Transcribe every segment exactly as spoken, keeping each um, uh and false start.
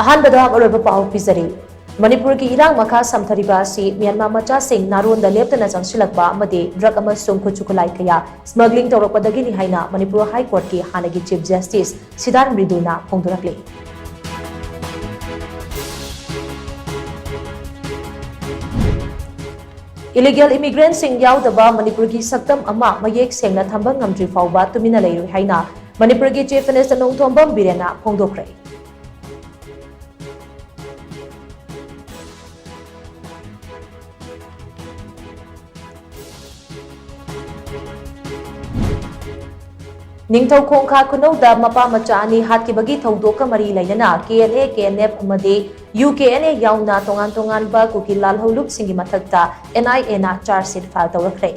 ꯑꯍꯥꯟꯕꯗ ꯑꯔꯣꯏꯕ ꯄꯥꯎ ꯄꯤꯖꯔꯤ꯫ ꯃꯅꯤꯄꯨꯔꯒꯤ ꯏꯔꯥꯡ ꯃꯈꯥ ꯁꯝꯊꯔꯤꯕ ꯑꯁꯤ ꯃ꯭ꯌꯥꯟꯃꯥꯔ ꯃꯆꯥꯁꯤꯡ ꯅꯥꯔꯣꯟꯗ ꯂꯦꯞꯇꯅ ꯆꯪꯁꯤꯜꯂꯛꯄ ꯑꯃꯗꯤ ꯗ꯭ꯔꯒ ꯑꯃꯁꯨꯡ ꯈꯨꯠꯁꯨ ꯈꯨꯠꯂꯥꯏ ꯀꯌꯥ ꯁ꯭ꯃꯒ꯭ꯂꯤꯡ ꯇꯧꯔꯛꯄꯗꯒꯤꯅꯤ ꯍꯥꯏꯅ ꯃꯅꯤꯄꯨꯔ ꯍꯥꯏ ꯀꯣꯔꯠꯀꯤ ꯍꯥꯟꯅꯒꯤ ꯆꯤꯐ ꯖꯁꯇꯤꯁ ꯁꯤꯗꯥꯟ ꯃ꯭ꯔꯤꯗꯨꯅ ꯐꯣꯡꯗꯣꯔꯛꯂꯤ꯫ ꯏꯂꯤꯒꯦꯜ ꯏꯃꯤꯒ꯭ꯔꯦꯟꯠꯁꯤꯡ ꯌꯥꯎꯗꯕ ꯃꯅꯤꯄꯨꯔꯒꯤ ꯁꯛꯇꯝ ꯑꯃ ꯃꯌꯦꯛ ꯁꯦꯡꯅ ꯊꯝꯕ ꯉꯝꯗ꯭ꯔꯤ ꯐꯥꯎꯕ ꯇꯨꯃꯤꯟꯅ ꯂꯩꯔꯣꯏ ꯍꯥꯏꯅ ꯃꯅꯤꯄꯨꯔꯒꯤ ꯆꯤꯐ ꯃꯤꯅꯤꯁꯇꯔ ꯅꯣꯡꯊꯣꯝꯕꯝ ꯕꯤꯔꯦꯟꯅ ꯐꯣꯡꯗꯣꯛꯈ꯭ꯔꯦ꯫ ꯅꯤꯡꯊꯧ ꯈꯣꯡꯈꯥ ꯈꯨꯅꯧꯗ ꯃꯄꯥ ꯃꯆꯥ ꯑꯅꯤ ꯍꯥꯠꯈꯤꯕꯒꯤ ꯊꯧꯗꯣꯛꯀ ꯃꯔꯤ ꯂꯩꯅꯅ K N A, K N F ꯑꯃꯗꯤ ꯌꯨ ꯀꯦ ꯑꯦꯟ ꯑꯦ ꯌꯥꯎꯅ ꯇꯣꯉꯥꯟ ꯇꯣꯉꯥꯟꯕ ꯀꯨꯀꯤ ꯂꯥꯜꯍꯧꯂꯨꯞꯁꯤꯡꯒꯤ ꯃꯊꯛꯇ ꯑꯦꯟ ꯑꯥꯏ ꯑꯦꯅ ꯆꯥꯔꯖ ꯁꯤꯠ ꯐꯥꯏꯜ ꯇꯧꯔꯛꯈ꯭ꯔꯦ꯫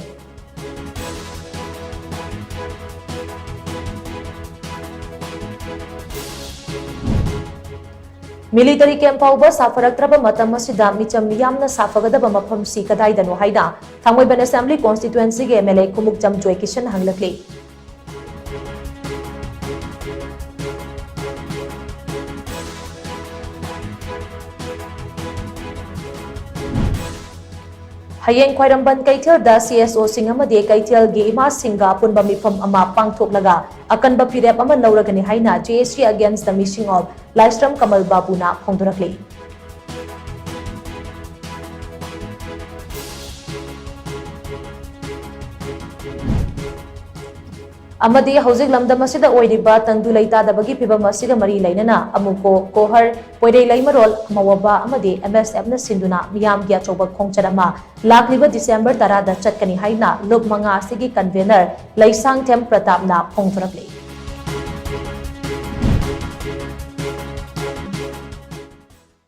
ꯃꯤꯂꯤꯇꯔꯤ ꯀꯦꯝꯞ ꯐꯥꯎꯕ ꯁꯥꯐꯔꯛꯇ꯭ꯔꯕ ꯃꯇꯝ ꯑꯁꯤꯗ ꯃꯤꯆꯝ ꯃꯤꯌꯥꯝꯅ ꯁꯥꯐꯒꯗꯕ ꯃꯐꯝꯁꯤ ꯀꯗꯥꯏꯗꯅꯣ ꯍꯥꯏꯅ ꯊꯥꯡꯃꯩꯕꯟ assembly ꯀꯣꯟꯁꯇꯤꯇ꯭ꯋꯦꯟꯁꯤꯒꯤ M L A Khumukcham ꯖꯣꯏꯀꯤꯁꯟ ꯍꯪꯂꯛꯂꯤ꯫ ꯍꯌꯦꯡ ꯈ꯭ꯋꯥꯏꯔꯝꯕꯟ ꯀꯩꯊꯦꯜꯗ ꯁꯤ ꯑꯦꯁ ꯑꯣꯁꯤꯡ ꯑꯃꯗꯤ ꯀꯩꯊꯦꯜꯒꯤ ꯏꯃꯥꯁꯤꯡꯒ ꯑꯄꯨꯟꯕ ꯃꯤꯐꯝ ꯑꯃ ꯄꯥꯡꯊꯣꯛꯂꯒ ꯑꯀꯟꯕ ꯐꯤꯔꯦꯞ ꯑꯃ ꯂꯧꯔꯒꯅꯤ ꯍꯥꯏꯅ J S G Against the Missing of ꯂꯥꯏꯁ꯭ꯔꯝ ꯀꯃꯜ ꯕꯥꯕꯨꯅ ꯐꯣꯡꯗꯣꯔꯛꯂꯤ꯫ ꯑꯃꯗꯤ ꯍꯧꯖꯤꯛ ꯂꯝꯗꯝ ꯑꯁꯤꯗ ꯑꯣꯏꯔꯤꯕ ꯇꯪꯗꯨ ꯂꯩꯇꯥꯗꯕꯒꯤ ꯐꯤꯚꯝ ꯑꯁꯤꯒ ꯃꯔꯤ ꯂꯩꯅꯅ ꯑꯃꯨꯀꯣ, ꯀꯣꯍꯔ, ꯄꯣꯏꯔꯩ ꯂꯩꯃꯔꯣꯜ, ꯃꯋꯥꯕ ꯑꯃꯗꯤ M S F ꯅ ꯁꯤꯟꯗꯨꯅ ꯃꯤꯌꯥꯝꯒꯤ ꯑꯆꯧꯕ ꯈꯣꯡꯆꯠ ꯑꯃ ꯂꯥꯛꯂꯤꯕ ꯗꯤꯁꯦꯝꯕꯔ ꯇꯔꯥꯗ ꯆꯠꯀꯅꯤ ꯍꯥꯏꯅ ꯂꯨꯞ ꯃꯉꯥ ꯑꯁꯤꯒꯤ ꯀꯟꯚꯦꯅꯔ ꯂꯩꯁꯥꯡꯊꯦꯝ ꯄ꯭ꯔꯇꯥꯞꯅ ꯐꯣꯡꯗꯣꯔꯛꯂꯤ꯫